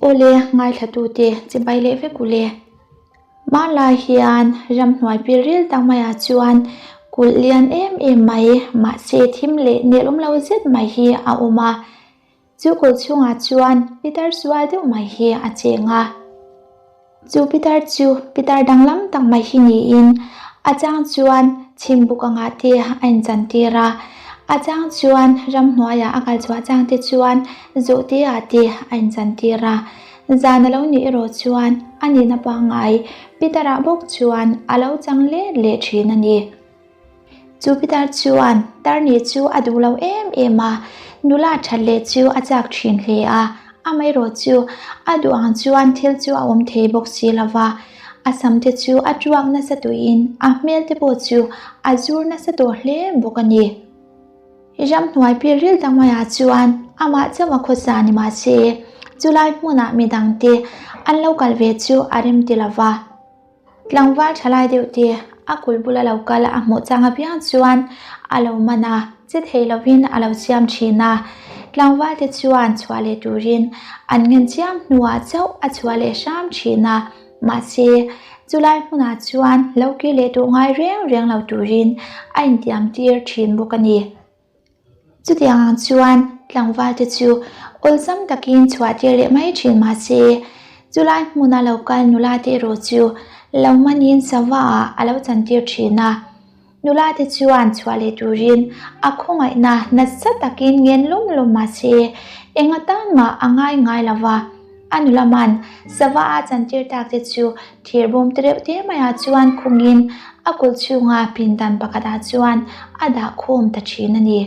Awle, ngaithlatute chibai leh vek u le. Hmanlai hian ramhnuai pilril tak maiah chuan kulh lian em em mai, mahse thim leh nelawm lo zet mai hi a awm a. Chu kulh chhungah chuan pitar sual deuh mai hi a cheng a. Chu pitar chu pitar danglam tak mai hi niin a chang chuan chhimbuk angah te a inchantir a, a chang chuan ramhnuaiah a kal chhuah chang te chuan zawhte ah te a inchantir a. Zan a lo nih erawh chuan a nihna pangngai pitarah bawk chuan a lo chang let leh thin a ni. Chu pitar chuan Tarni chu a duh lo em em a, nula that leh chu a chak thin hle a, amaherawh chu a duh ang chuan thil chu a awm thei bawk si lo va, a sam te chu a tuak nasa tuiin a hmel te pawh chu a zur nasa tawh hle bawk a ni. Ramhnuai pilril tak maiah chuan amah chauh a khawsa ni mah se, chulai hmunah midangte an lo kal ve chu a rem ti lo va. Tlangval thalai deuh te a kul bula lo kal a hmuh chang apiang chuan a lo man a, che thei lovin a lo siam thin a. Tlangval te chuan chhuah leh turin an ngen chiam hnuah chauh a chhuah leh hram thin a, mahse chulai hmunah chuan lo kir leh duh ngai reng reng lo turin a intiam tir thin bawk a ni. Chutiang ang chuan tlangval te chu awlsam takin chhuah tir leh mai thin mahse, chulai hmuna lo kal nula te erawh chu lo manin sava ah a lo chan tir thin a. Nula te chuan chhuah leh turin a khawngaihna nasa takin ngen lawm lawm mahse, eng atan mah a ngai ngai lo va. A nula man sava a chan tir tak te chu thir bawm te reuh te maiah chuan khungin a kulh chhunga pindan pakhatah chuan a dah khawm ta thin a ni.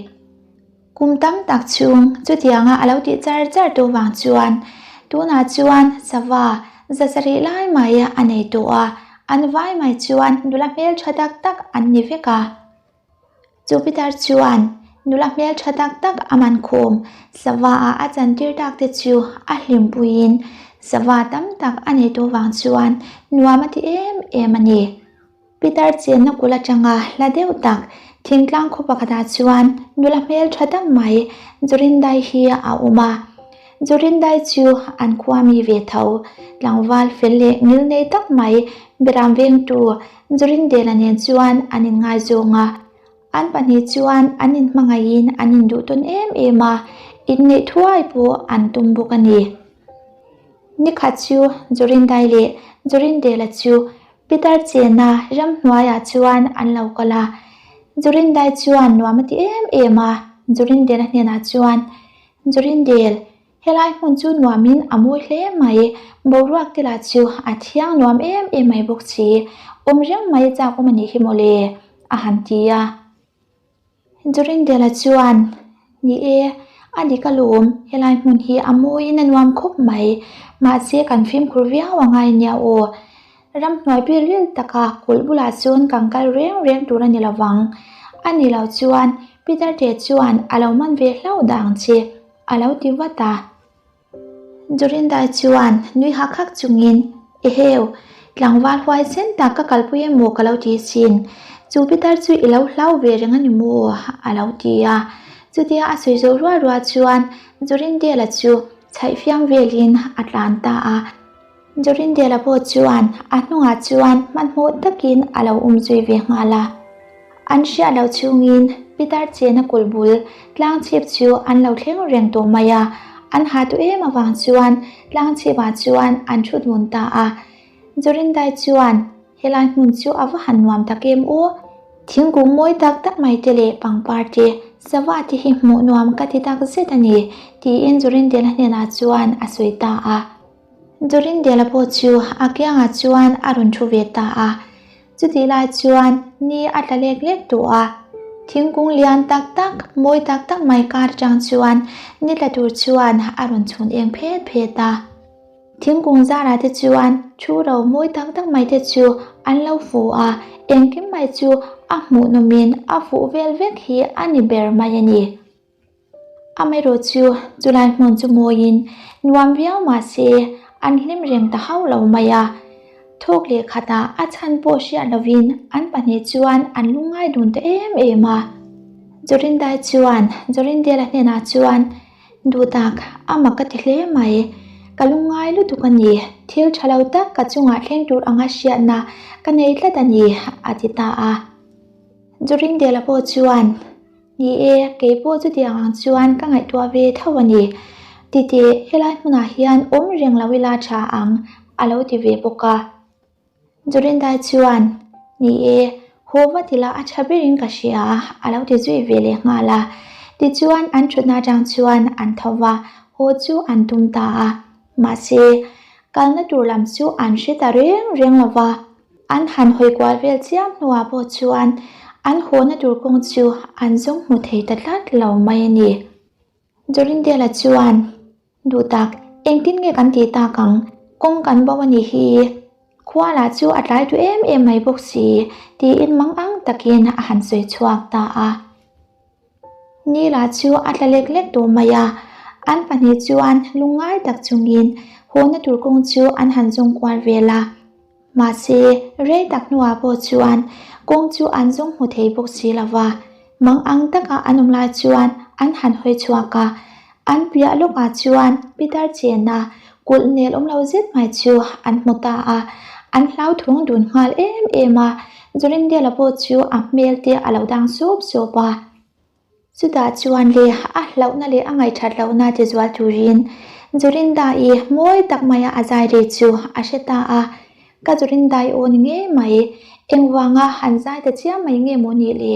Kum tam tak chhung chutianga a lo tih char char tawh vang chuan tunah chuan sava za sarih lai mai a nei tawh a, an vai mai chuan nula hmeltha tak tak an ni vek a. Chu pitar chuan nula hmeltha tak tak a man khawm sava ah a chantir tak te chu a hlimpuiin sava tam tak a nei tawh vang chuan nuam a ti em em a ni. Pitar chenna kul atanga hla deuh tak thingtlang khaw pakhatah chuan nula hmeltha tak mai Jorindai hi a awm a. Jorindai chu an khua mi ve tho tlangval fel leh ngil nei tak mai Beram vengtu Jorindela nen chuan an inngaizawng a, an pahnih chuan an inhmangaihin an induh tawn em em a, inneih thuai pawh an tum bawk a ni. Nikhat chu Jorindai leh Jorindela chu Peter chena ramhnuaiah chuan an lo kal a, Jorindai chuan nuam a ti em em a, Jorindela hnenah chuan, Jorindel, Helai hmun chu nuamin a mawi hle mai, boruak te lah chu a thiang nuam em em mai bawk si, awm reng mai chak awm a nih hi mawle, a han ti a. Jorindela chuan, Ni e, a dik alawm, helai hmun hi a mawiin a nuam khawp mai, mahse kan fimkhur viau a ngai nia aw. Ramhnuai bil ril taka kulh bulah chuan kan kal reng reng tur a ni lovang, a ni lo chuan Peter te chuan a lo man ve hlauh dah ang che. A lo ti vat a. Jorindai chuan nui hak hak chungin, Eheu, tlangval huai sen tak ka kalpui emaw ka lo ti sin. Chu pitar chu i lo hlau ve reng a ni maw? a lo ti a. Chutia a sawi zawh rual rual chuan Jorindela chu chhaih fiam velin a tlan ta a. Jorindela pawh chuan a hnungah chuan hmanhmawh takin a lo um zui ve nghal a. An hriat loh chhungin Pitar chena kulh bul tlang chhip chu an lo thleng reng tawh mai a, an ha tu em avang chuan tlang chhipah chuan an thu dun ta a. Jorindai chuan helai hmun chu a va han nuam tak em aw, thingkung mawi tak tak mai te leh pangpar te, sava te hi hmuh nuam ka ti tak zet a ni, tiin Jorindela hnenah chuan a sawi ta a. Jorindela pawh chu a kiangah chuan a rawn thu ve ta a. Chutih lai chuan ni a tla lek lek tawh a, thingkung lian tak tak, mawi tak tak mai kar atang chuan ni tla tur chuan a rawn chhun eng phet phet a. Thingkung zarah te chuan thu ro mawi tak tak mai te chu an lo fu a, engkim mai chu a hmuhnawmin a fuh vel vek hi a ni ber mai a ni. Amaherawh chu chulai hmun chu mawiin nuam viau mah se an hlim reng ta hauh lo mai a. Thawk leh khatah a chhan pawh hriat lovin an pahnih chuan an lungngai dun ta em em a. Jorindai chuan Jorindela hnenah chuan, Duhtak, a mak ka ti hle mai. Ka lungngai lutuk a ni, thil tha lo tak ka chungah thleng tur anga hriatna ka nei tlat a ni, a ti ta a. Jorindela pawh chuan, Ni e, kei pawh chutiang ang chuan ka ngaihtuah ve tho a ni. Titeh, helai hmunah hian awm reng lo ila tha ang, a lo ti ve bawk a. Jorindai chuan, Ni e, haw vat ila a tha berin ka hria, a lo ti zui ve leh nghal a. Tichuan, an thutna atang chuan an tho va, haw chu an tum ta a. Mahse, kalna tur lam chu an hre ta reng reng lo va. An han hawi kual vel chiam hnuah pawh chuan an hawna tur kawng chu an zawng hmu thei ta tlat lo mai a ni. Jorindela chuan, Duh tak, engtin nge kan tih tak ang? Kawng kan bo a nih hi. Khua lah chu a tlai duh em em mai bawk si, tiin mang ang takin a han sawi chhuak ta a. Ni lah chu a tla lek lek tawh mai a, an pahnih chuan lungngai tak chungin hawna tur kawng chu an han zawng kual vel a. Mahse, rei tak hnuah pawh chuan kawng chu an zawng hmu thei bawk si lo va, mang ang taka an awm lai chuan an han hawi chhuak a, an piah lawkah chuan Peter chena kulh nel awm lo zet mai chu an hmu ta a, an hlauthawng dun nghal em em a, Zorindela pawh chu a hmel te a lo dang sawp sawp a. Chutah chuan le a hlauhna leh a ngaihthat lohna ti zual turin Jorinda-i mawi tak maia a zai ri chu a hre ta a, Ka Jorinda-i aw ni ngei mai, engvanga han zai ta chiam mai nge maw nih le?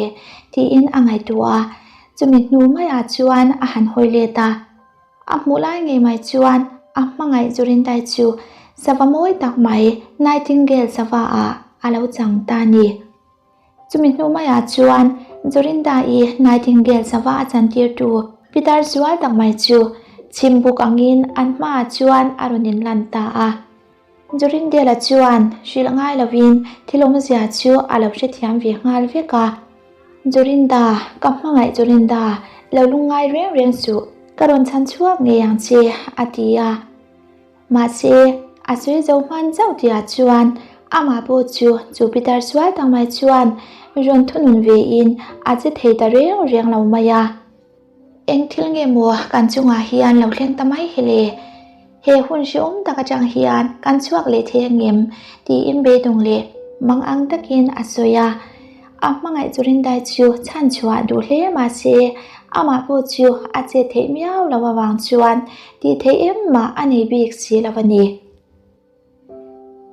tiin a ngaihtuah a, chumi hnu maiah chuan a han hawi let a. A hmuh lai ngei mai chuan a hmangaih Jorindai chu sava mawi tak mai Nightingale sava ah a lo chang ta a ni. Chumi hnu maiah chuan Jorinda-i Nightingale sava a chantirtu Peter zual tak mai chu chhimbuk angin an hmaah chuan a rawn inlan ta a. Jorindela chuan hrilh ngai lovin thil awmzia chu a lo hrethiam ve nghal vek a. Jorinda, ka hmangaih Jorinda, lo lungngai reng reng suh, ka rawn chhan chhuak ngei ang che, a ti a. Mahse, a sawi zo hman chauh tihah chuan amah pawh chu chu pitar sual tak mai chuan rawn thunun vein a che thei ta reng reng lo mai a. Eng thil nge maw kan chungah hian lo thleng ta mai hi le? He hun hrehawm tak atang hian kan chhuak leh thei angem? tiin beidawng leh mang ang takin a sawi a. A hmangaih chu Rindai chu chhan chhuah duh hle mahse amah pawh chu a chet theih miau lo avang chuan tih theih engmah a nei bik si lo a ni.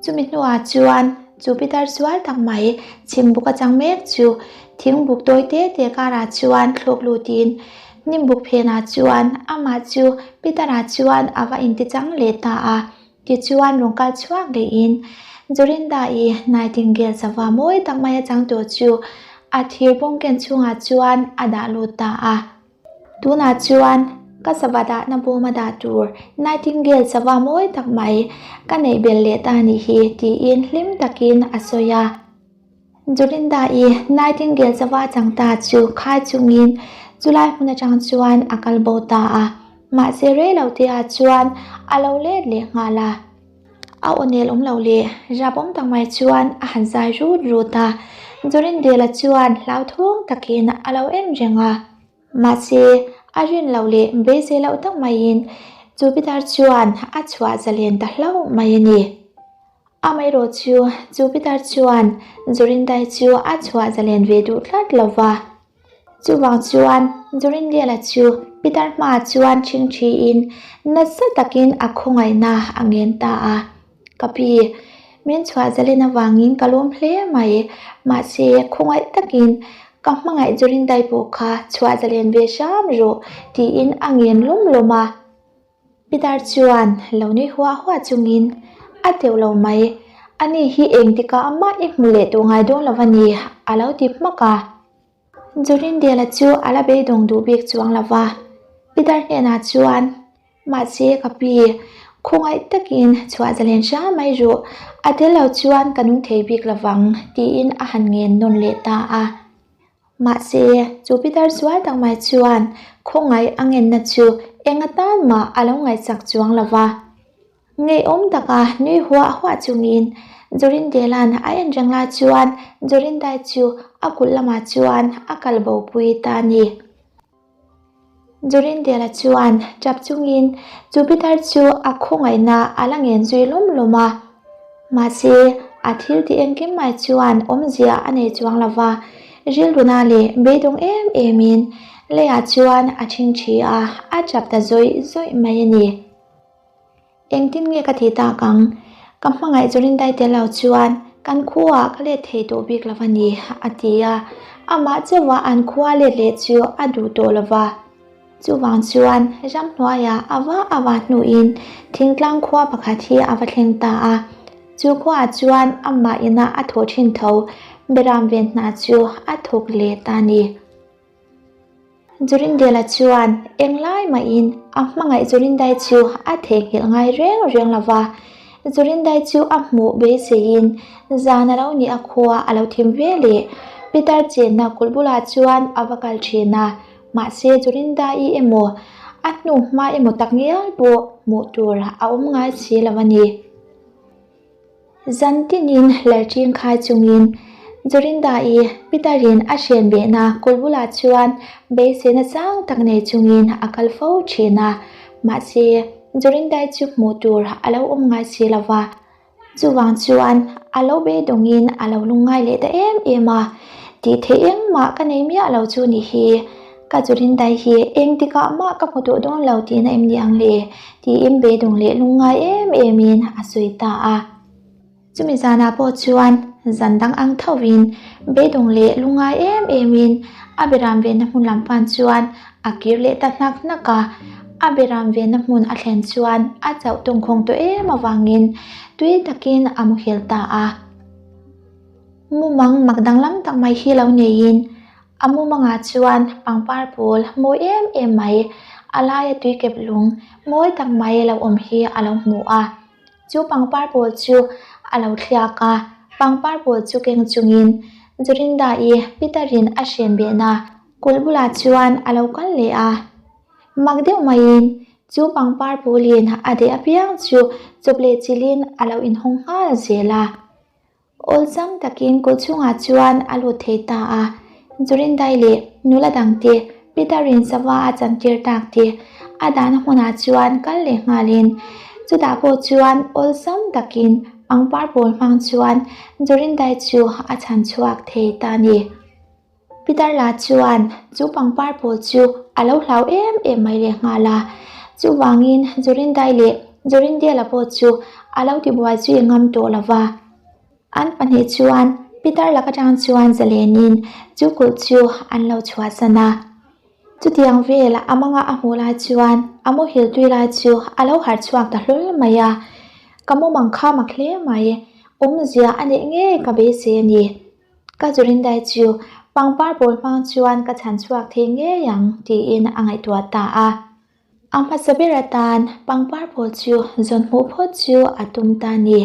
Chumi hnuah chuan chu pitar sual tak mai chhimbuk a chang mek chu thingbuk tawi te te karah chuan thlawk lutin hnimbuk phenah chuan amah chu pitarah chuan a va intichang leh ta a. Tichuan rawn kal chhuak lehin Jorinda-i Nightingale sava mawi tak mai a chang tawh chu a thir bawngken chhungah chuan a dah lut ta a. Tunah chuan ka sava dahna bawma dah tur Nightingale sava mawi tak mai ka neih belh leh ta nih hi tiin hlim takin a sawi a. Jorinda-i Nightingale sava chang ta chu khai chungin chulai hmun atang chuan a kal bo ta a. Mahse rei lo tihah chuan a lo let leh nghal a. A aw nel awm lo leh rap awm tak mai chuan a han zai rut rut a. Jorindela chuan hlauthawng takin a lo en reng a. Mahse a rin loh leh beisei loh tak maiin Jupiter chuan a chhuah zalen ta hlauh mai a ni. Amaherawh chu Jupiter chuan Jorindai chu a chhuah zalen ve duh tlat lo va. Chuvang chuan Jorindiala chu Peter hmaah chuan ṭhingṭhiin nasa takin a khawngaihna a ngen ta a. Ka pi, min chhuah zalen avangin ka lawm hle mai, mahse khawngaih takin ka hmangaih Jorindai pawh kha chhuah zalen ve hram rawh tiin a ngen lawm lawm a. Pitar chuan lo nui huah huah chungin a teuh lo mai, ani hi engtikah amah i hmu leh tawh ngai dawn lo a ni, a lo ti hmak a. Jorindela chu a la beidawng duh bik chuang lo va, Pitar hnenah chuan, Mahse ka pi, khawngaih takin chhuah zalen hram mai rawh, a tel lo chuan ka nung thei bik lo vang, tiin a han ngen nawn leh ta a. Mahse, chu pitar sual tak mai chuan khawngaih a ngenna chu eng atan mah a lo ngaihsak chuang lo va. Ngeiawm taka nui huah huah chungin Jorindela'n a en reng lai chuan Jorindai chu a kulh lamah chuan a kal bopui ta a ni. Jorindela chuan tap chungin chu pitar chu a khawngaihna a la ngen zui lawm lawm a. Mahse, a thil tih engkim mai chuan awmzia a nei chuang lo va, rilruna leh beidawng em emin leiah chuan a ṭhingṭhi a, a ṭap ta zawih zawih mai a ni. Engtin nge ka tih tak ang? Ka hmangaih Jorindai tel lo chuan kan khuaah ka let thei tawh bik lo a ni, a ti a. Amah chauha an khua let leh chu a duh tawh lo va. Chuvang chuan ramhnuaiah a va a va hnuin thingtlang khua pakhat hi a va thleng ta a. Chu khuaah chuan amah ina a thawh thin tho Beram ven hna chu a thawk leh ta a ni. Jurindela chuan englai mahin a hmangaih Jurindai chu a theihnghilh ngai reng reng lo va. Jurindai chu a hmuh beiseiin zan a lo nih a khua a lo thim ve leh Peter chenna kulh bulah chuan a va kal thin a. Mahse Jurindai emaw a hnu hma emaw tak ngial pawh hmuh tur a awm ngai si lo a ni. Zan tinin lerṭing khai chungin Jorinda-i Peter-in a hren behna kulh bulah chuan beiseina sang tak nei chungin a kal fo ṭhin a. Mahse, Jorinda-i chu hmuh tur a lo awm ngai si lo va. Chuvang chuan a lo beidawngin a lo lungngai leh ta em em a, Tih theih engmah ka nei miah lo chu ni hi. Ka Jorinda-i hi engtikah mah ka hmu tawh dawn lo tihna em ni ang le? Tiin beidawng leh lungngai em emin a sawi ta a. Chumi zanah pawh chuan zan dang ang thovin beidawng leh lungngai em emin a beram venna hmun lam pan chuan a kir leh ta hnak hnak a. A beram venna hmun a thlen chuan a chauh tawngkhawng tawh em avangin tui takin a muhil ta a. Mumang mak danglam tak mai hi lo neiin A mumangah chuan pangpar pawl mawi em em mai, a laia tuikep lung mawi tak mai lo awm hi a lo hmu a. Chu pangpar pawl chu a lo thliak a, pangpar pawl chu keng chungin Jorinda-i Peter-in a hren behna kulh bulah chuan a lo kal leh a. Mak deuh maiin chu pangpar pawlin a deh apiang chu chawp leh chilhin a lo inhawng nghal zel a. Awlsam takin kulh chhungah chuan a lut thei ta a, Jurindai leh nula dangte Peter-in sava a chantir tak te a dahna hmunah chuan kal leh nghalin chutah pawh chuan awlsam takin pangpar pawl hmang chuan Jurindai chu a chhan chhuak thei ta a ni. Peter lah chuan chu pangpar pawl chu a lo hlau em em mai leh nghal a, chuvangin Jurindai leh Jurindela pawh chu a lo tibuai zui ngam tawh lo va. An pahnih chuan Peter lak atang chuan zalenin chu kulh chu an lo chhuahsan a. Chutiang vel a manga a hmuh lai chuan a muhil tui lai chu a lo harh chhuak ta hlawl mai a, Ka mumang kha mak hle mai, awmzia a neih ngei ka beisei a ni. Ka Jurindai chu pangpar pawl hmang chuan ka chhan chhuak thei ngei ang tiin a ngaihtuah ta a. A hmasa ber atan pangpar pawl chu zawn hmuh phawt chu a tum ta a ni.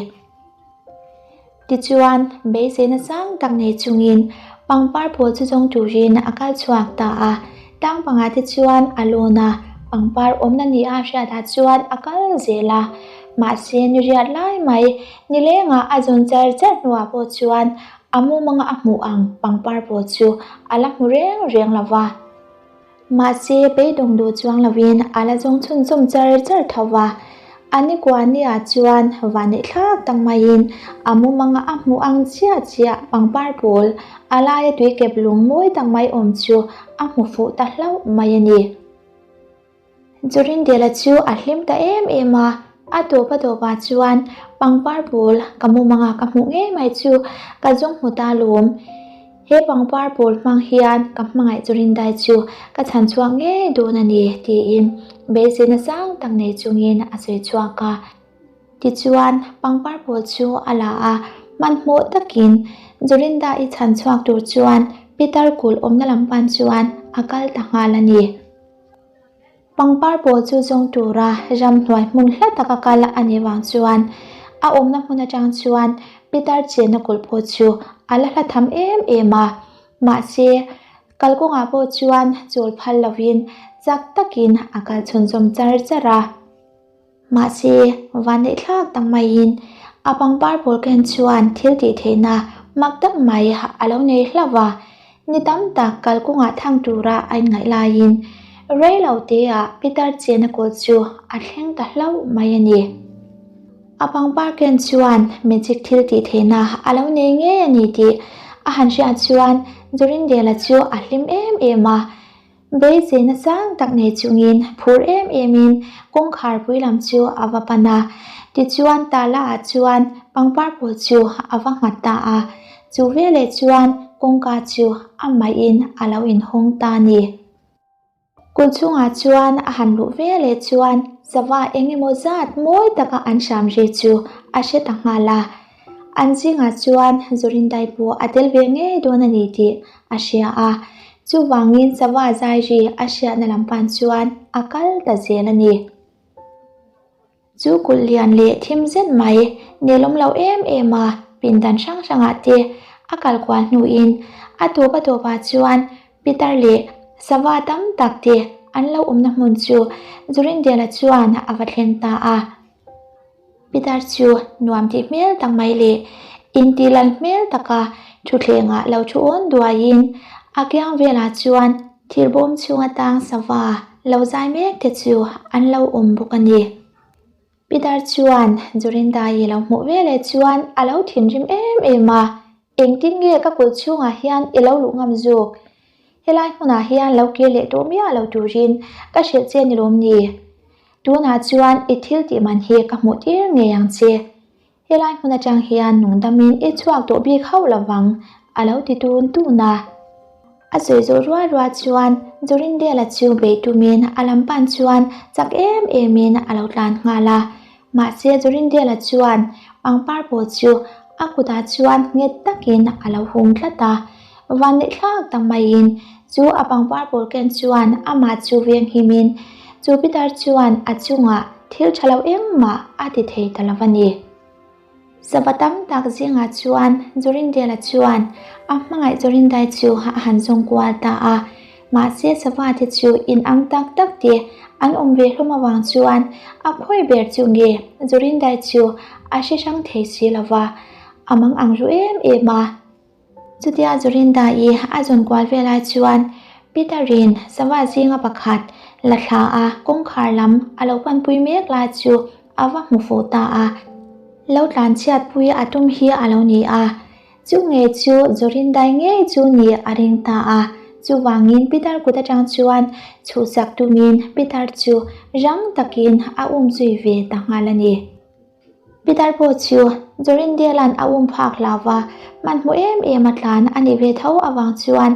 Tichuan, beiseina sang tak nei chungin pangpar pawl chu zawng turin a kal chhuak ta a. Tlang pangah te chuan a lawn a, pangpar awmna ni a hriatah chuan a kal zel a. Mahse, ni riat lai mai Nilengah a zawn char char hnuah pawh chuan a mumanga a hmuh ang pangpar pawh chu a la hmu reng reng lo va. Mahse, beidawng duh chuang lovin a la zawng chhunzawm char char tho va. A nikua niah chuan vanneih thlak tak maiin a mumanga a hmuh ang chiah chiah pangpar pawl a laia tuikep lung mawi tak mai awm chu a hmu fuh ta hlauh mai a ni. Jurindela chu a hlim ta em em a, a tawp a tawpah chuan pangpar pawl ka mumanga ka hmuh ngei mai chu ka zawng hmu ta lawm. He pangpar pawl hmang hian ka hmangaih Jurindai chu ka chhan chhuak ngei dawn a ni tiin beiseina sang tak nei chungin a sawi chhuak a. Tichuan pangpar pawl chu a la a, hmanhmawh takin Jurindai chhan chhuak tur chuan Peter kulh awmna lam pan chuan a kal ta nghal a ni. Pangpar pawl chu zawng tura ramhnuai hmun hla taka kal a nih vang chuan a awmna hmun atang chuan Peter chenna kulh pawh chu a la hla tham em em a. Mahse, kalkawngah pawh chuan chawl phal lovin chak takin a kal chhunzawm char char a. Mahse, vanneih thlak tak maiin a pangpar pawl ken chuan thil tih theihna mak tak mai a lo nei hlauh a, ni tam tak kalkawngah thang tura a inngaih laiin. Rei lo teah Pitar chena kulh chu a thleng ta hlauh mai a ni. A pangpar ken chuan magic thil tih theihna a lo nei ngei a ni tih a han hriat chuan Zorindela chu a hlim em em a. Beiseina sang tak nei chungin phur em emin kawngkhar pui lam chu a va pan a. Tichuan tala ah chuan pangpar pawl chu a va nghat ta a. Chu veleh chuan kawngka chu a mahin a lo inhawng ta a ni. Kulh chungah chuan a han luh veleh chuan sava eng emaw zat mawi taka an hram ri chu a hre ta nghal a. An zingah chuan Zorindai pawh a tel ve ngei dawn a ni tih a hria a, chuvangin sava zai ri a hriatna lam pan chuan a kal ta zel a ni. Chu kulh lian leh thim zet mai nelawm lo em em a pindan hrang hrangah te a kal kual hnuin a tawp a tawpah chuan Pitar leh sava tam tak te an lo awmna hmun chu Zorindela chuan a va thleng ta a. Pitar chu nuam tih hmel tak mai leh inti lal hmel taka thutthlengah lo thu awn duaiin a kiang velah chuan thirbawm chhung atang sava lo zai mek te chu an lo awm bawk a ni. Pitar chuan Jorindai lo hmuh veleh chuan a lo thinrim em em a, Engtin nge ka kulh chhungah hian i lo luh ngam zawk? Helai hmunah hian lo kir leh tawh miah lo turin ka hrilh che ni lawm ni? Tunah chuan i thil tih man hi ka hmuh tir ngei ang che. Helai hmun atang hian nungdamin i chhuak tawh bik hauh lovang, a lo ti tun tun a. A sawi zawh rual rual chuan Zorindela chu beih tumin a lam pan chuan chak em emin a lo tlan nghal a. Mahse Zorindela chuan pangpar pawh chu a kutah chuan nghet takin a lo hum tlat a. Vanneih thlak tak maiin chu a pangpar pawl ken chuan amah chu veng himin chu pitar chuan a chungah thil tha lo engmah a ti thei ta lo a ni. Sava tam tak zingah chuan Zorindela chuan a hmangaih Zorindai chu a han zawng kual ta a, mahse sava te chu in ang tak tak te an awm ve hlawm avang chuan a khawi ber chu nge Zorindai chu a hre hrang thei si lova, a mang ang ru em em a. Chutia Zorinda-i a zawn kual vel ai chuan Peter-in sava zinga pakhat la thla a kawngkhar lam a lo panpui mek lai chu a va hmu fuh ta a. Lo tlanchhiatpui a tum hi a lo ni a, chu nge chu Zorindai ngei chu ni a ring ta a. Chuvangin Peter kut atang chuan chhuhsak tumin Peter chu rang takin a umzui ve ta nghal a ni. Pitar pawh chu Zorindela'n a um phak lo va, hmanhmawh em em a tlan a nih ve tho avang chuan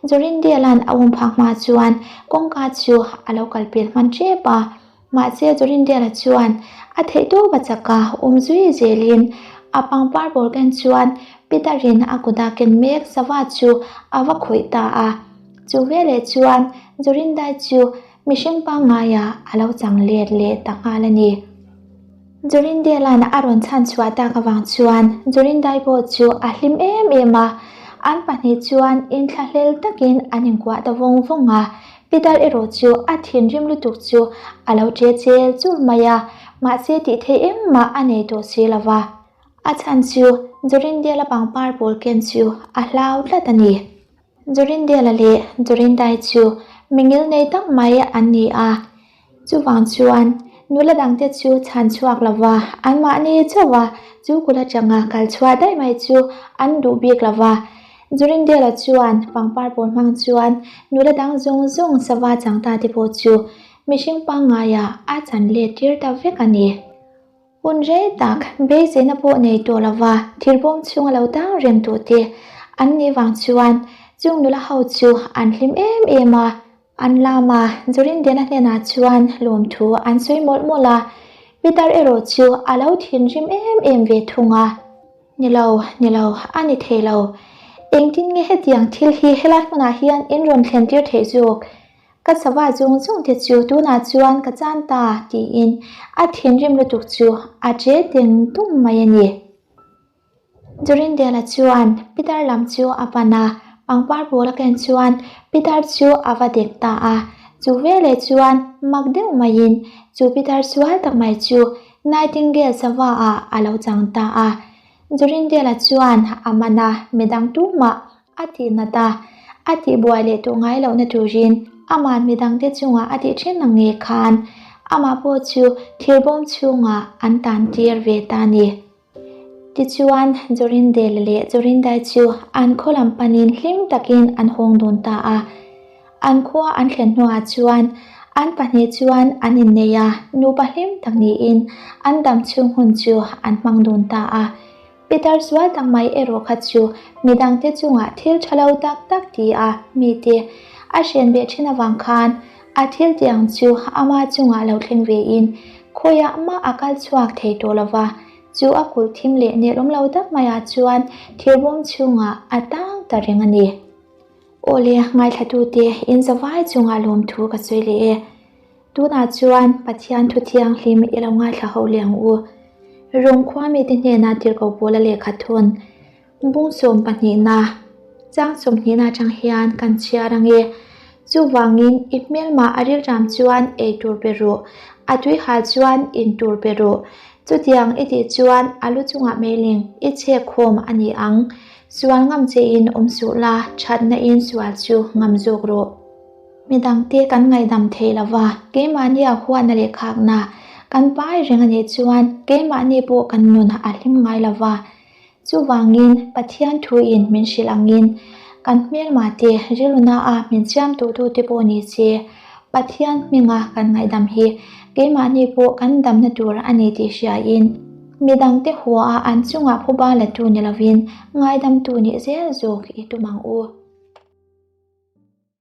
Zorindela'n a um phak hma chuan kawngka chu a lo kal pel hman tep a. Mahse Zorindela chuan a theihtawp a chak a, um zui zelin a pangpar bawr ken chuan Pitarin a kut a ken mek sava chu a va khawih ta a. Chu veleh chuan Zorindai chu Mihring pangngaia a lo chang let leh ta nghal a ni. Jorindela'n a rawn chhan chhuah tak avang chuan Jorindai pawh chu a hlim em em a, an pahnih chuan inthlahlel takin an inkuah ta vawng vawng a. Pitar erawh chu a thinrim lutuk chu a lo ṭe chel chur mai a, mahse tih theih engmah a nei tawh si lo va. A chhan chu Jorindela pangpar pawl ken chu a hlau tlat a ni. Zorindela leh Zorindai chu mingil nei tak mai an ni a, chuvang chuan nula dangte chu chhan chhuak lova anmahni chauha chu kul atanga kal chhuah daih mai chu an duh bik lova. Zorindela chuan pangpar pawl hmang chuan nula dang zawng zawng sava chang ta te pawh chu mihring pangngaiah a chan let tir ta vek a ni. Hun rei tak beiseina pawh nei tawh lova thirbawm chhunga lo tang reng tawh te an nih vang chuan chung nula ho chu an hlim em em a, an lam a, Zorindena hnenah chuan lawmthu an sawi mawlh mawlh a, Peter erawh chu a lo thinrim em em ve thung a. Ni lo, ni lo, a ni thei lo. Engtin nge hetiang thil hi helai hmunah hian in rawn thlen tir theih zawk? Ka sava zawng zawng te chu tunah chuan ka chan ta tiin a thinrim lutuk chu a che teng tung mai a ni. Jorindela chuan Pitar lam chu a pan a, pangpar pawl a ken chuan Pitar chu a va dek ta a, chu veleh chuan mak deuh maiin chu Pitar sual tak mai chu Nightingale sava ah a lo chang ta a. Jorindela chuan a man a, midang tumah A tih nat a, a tih buai leh tawh ngai lohna turin Ama'n midangte chungah a tih thin ang nge khan amah pawh chu thirbawm chhungah an tan tir ve ta a ni. Tichuan, Jorindela leh Jorindai chu an khaw lam panin hlim takin an hawng dun ta a. An khua an thlen hnuah chuan an pahnih chuan an innei a, nupa hlim tak niin an dam chhung hun chu an hmang dun ta a. Peter sual tak mai erawh kha chu midangte chungah thil tha lo tak tak ti a mite a hren beh thin avang khan a thil tih ang chu ama chungah lo thleng vein khawiah mah a kal chhuak thei tawh lo va, chu a kulh thim leh nelawm lo tak maiah chuan thirbawm chhungah a tang ta reng a ni. Awle, ngaithlatute in zavai chungah lawmthu ka sawi leh e. Tunah chuan Pathian thu thianghlim i lo ngaithla ho leh ang u. Rom khua mite hnenah tirhkoh pawla lehkha thun bung sawm pahnihna chang sawmhnihna atang hian kan chhiar ang e. Chuvangin i hmelmah a rilram chuan ei tur pe rawh, a tui hal chuan in tur pe rawh. Chutiang i tih chuan a lu chungah meiling i chhek khawm a ni ang. Sual ngam chein awm suh la, thatna in sual chu ngam zawk rawh. Midangte kan ngaihdam thei lo va, keimahnia huatna leh khakna kan pai reng a nih chuan keimahni pawh kan nun a hlim ngai lo va. Chuvangin Pathian thuin min hrilh angin kan hmelmate rilrunaah min siam tuhtute pawh ni se, Pathian hminga kan ngaihdam hi keimahni pawh kan damna tur a ni tih hriain midangte huaah an chungah phuba latu ni lovin ngaidamtu nih zel zawk i tum ang u.